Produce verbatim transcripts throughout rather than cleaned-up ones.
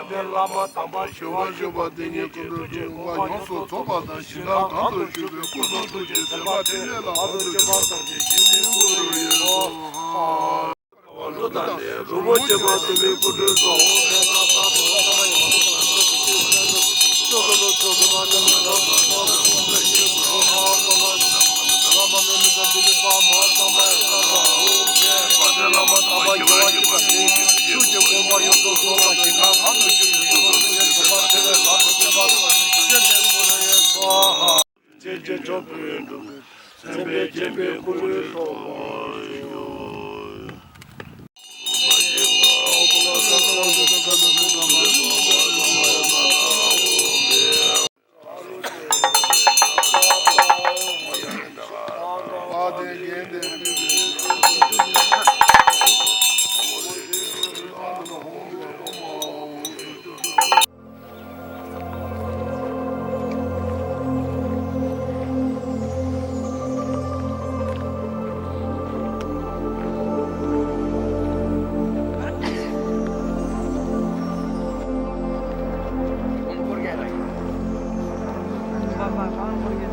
དཔལ་ལྡན་བླ་མ་དམ་པ་ཞི་བ་འབྱོར་པ་དེ་ཉིད་སྐུ་འདྲ་སྐུ་འོང་བ་ཡོངས་སུ་རྫོགས་པ་དང་ཞིང་ཁམས་གང་དུ་བཞུགས་པའི་སྐུ་གསུང་ཐུགས་ཀྱི་བདེན་པ་ཐམས་ཅད་ལ་བར་དུ་གཅོད་པ་ཙམ་གྱིས་ཞི་བདེའི་གུ་རུ་ཡིན་ནོ། ལུ་དང་ནི་རོལ་མོ་བཅས་པ་དུ་མའི་སྐུ་མགྲོན་སོགས། ཆོས་རྗེ་མཆོག་གི་སེམས་དཔའི་སྤྱན་པའི་སྐུ་ལུས་ཐོབ་པར་ཤོག།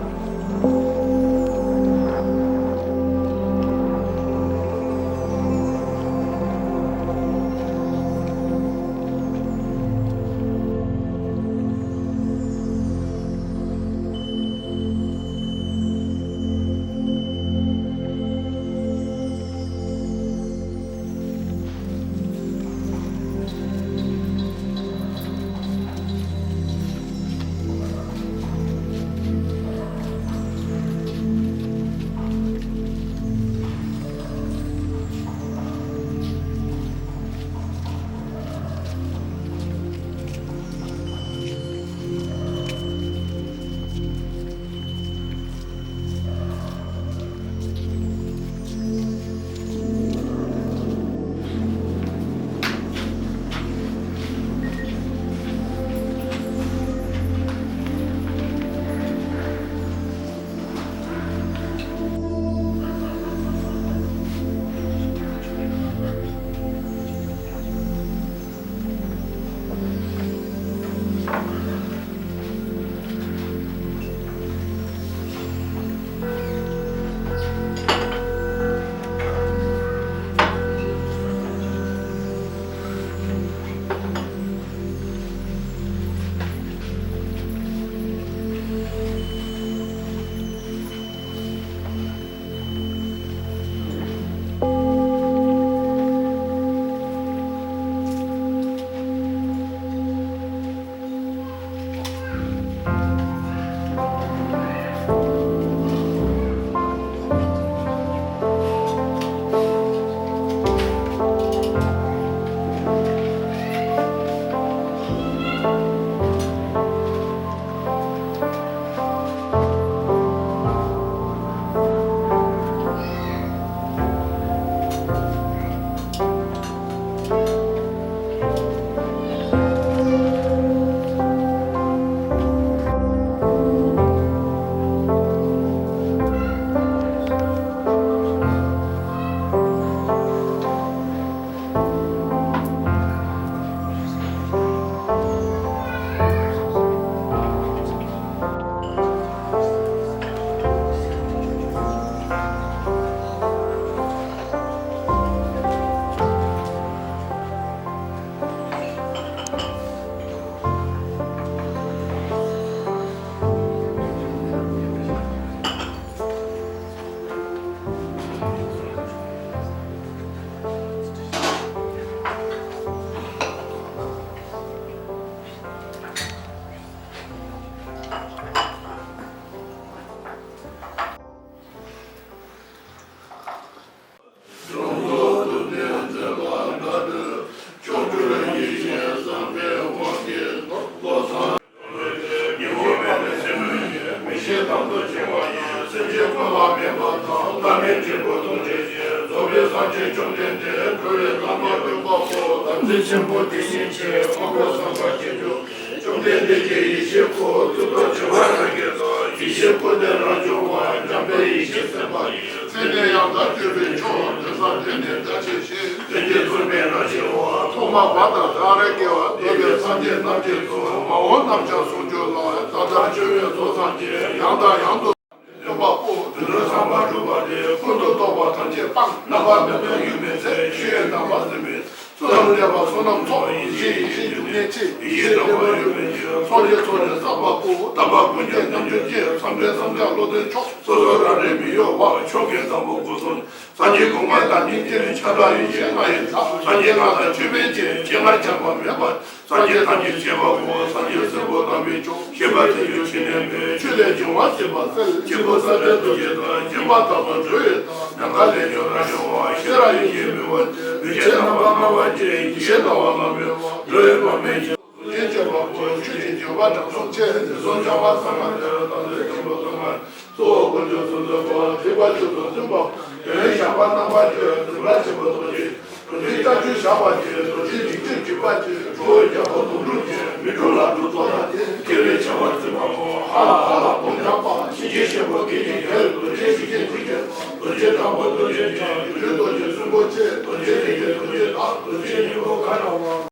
ཆེན་པོ་དེ་བཞིན་གཤེགས། དབང་པོ་ཐམས་ཅད་མཁྱེན་བརྩེ། བཅོམ་ལྡན་འདས་ཀྱི་ཡེ་ཤེས་སྐུ། གཙུག་ཏོར་བྱེ་བ་རྣམས་ཀྱི་ཚོགས། ཡེ་ཤེས་སྐུ་ལས་རང་བྱུང་བ། འཇམ་དཔལ་ཡེ་ཤེས་སེམས་དཔའ་ཡི། སེམས་ནི་ཡང་དག་སྤྱོད་པའི་མཆོག། དོན་བཟང་དོན་ནི་ལྡན་ཞིང་གཤེགས། དོན་གྱི་རྫོགས་པའི་རང་བཞིན་འོད། ཐོག་མ་བར་དང་མཐའ་རིང་གི་བར། འདོད་པའི་སངས་རྒྱས་རྣམས་ཀྱི་གཙོ། མ་འོངས་རྣམས་ཀྱང་ཟུང་འཇུག་ལ། ད་ལྟར་བྱོན་པའི་རྫོགས་སངས་རྒྱས། ཡང་དང་ཡང་དུ་སྟོན་པ་པོ། དུད་འགྲོ་ཚངས་པར་སྒྲུབ་པ་སྟེ། ཀུན་ཏུ་རྟོག་པ་ཐམས་ཅད་སྤངས། རྣམ་པར་མི་རྟོག་ཡུམ་མེད་ཚེ། ཆོས་དབྱིངས་དག་པ་སེམས་དཔའི་ཚུལ་དང་ལྡན་པ། བསོད་ནམས་ཚོགས། ཡེ་ཤེས་ཡེ་ཤེས་འབྱུང་གནས་ཆེ། ཡེ་ཤེས་ལྡན་པ་ཡུམ་མེད་ཆོས། ཚོགས་ཀྱི་ཚོགས་ཀྱི་བསགས་པ་པོ། དམ་པ་ཀུན་ཀྱང་རྣལ་འབྱོར་གྱི། འཚམས་འདྲི་འཚམས་སྦྱར་བློ་ལྡན་མཆོག། སོ་སོ་རང་རིག་མི་གཡོ་བ། མཆོག་གི་དང་པོ་སྐུ་གསུམ། སངས་རྒྱས་ཀུན་དགའ་དང་ནི། དེ་ནི་ཁྱབ་བདག་ཡེ་ཤེས་ལྔ་ཡི་བདག། སངས་རྒྱས་ལྔ་དང་མཆོད་པའི་རྗེས། སྤྱན་སྔར་ཁྱབ་པ་མེད་པ། སངས་རྒྱས་ཐམས་ཅད་མཁྱེན་པ་པོ། སངས་རྒྱས་སྲས་པོ་དམ་པའི་མཆོག། ཤེས་པ་ཐུགས་ཀྱི་ཆོས་ཉན་པས། ཆོས་ལས་བྱུང་བ་སྲིད་པ་སེལ། སྐྱེས་བུ་ས་ལྡན་རྡོ་རྗེ་དང་། སྦྱིན་པ་དམ་པ་འགྲོ་བའི་བདག། ནམ་མཁའ་ལས་ཀྱང་རབ་བྱུང་བ། ཤེས་རབ་ཡེ་ཤེས་འབུལ་བ། འདུས་བྱས་རྣམ་པར་སྨིན་པ་ཅན། ཡེ་ཤེས་སྣང་བ་ལྔ་མེད་པ། འགྲོ་བའི་དཔག་མེད་ཞི། རྗེ་བྱེད་པ་པོ། ཆོས་ཀྱི་བྱེ་བྲག་དྲང་སྲོང་ཆེ། དེ་གསུམ་འཆང་བ་ཚང་མ་དེར། དང་ལས་ཀུན་ཏུ་སྣང་བ། གཙོ་བོ་དཀོན་མཆོག་གསུམ་འཛིན་པ། ཐེག་པ་བཅུ་དང་བསྟུན་པ། དོན་ཞགས་པ་རྣམ་པ་བཅུ། འཛིན་པ་ཆེན་པོ་རྡོ་རྗེ། རྡོ་རྗེ་ལྕགས་ཀྱུ་ཞགས་པ་ཅན། རྡོ་རྗེ་འཇིགས་བྱེད་འཇིགས་པ་ཅན། ཁྲོ་བོའི་རྒྱལ་པོ་དོང་སྤྲུགས་ཅན། མི་འཁྲུགས་ལག་འཁྲུ་ཚོགས་དང་ལྡན། སྐྱེ་བའི་བྱ་བ་འཛིན་པ་པོ། ཧ་ལ་ཧ་ལ་ཧཱུྃ་ལྕགས་པ། གཤིན་རྗེའི་གཤེད་པོ་སྐད་ཀྱི་རྒྱལ། རྡོ་རྗེ་འཇིགས་བྱེད་འཇིགས་བྱེད། རྡོ་རྗེ་དྲག་པོ་རྡོ་རྗེ་འཆང་། སྒྱུ་ལུས་རྡོ་རྗེ་གསོན་པོ་ཆེ། རྡོ་རྗེ་ལས་སྐྱེས་རྡོ་རྗེ་བདག། རྡོ་རྗེ་སྙིང་པོ་མཁའ་འགྲོ་མ།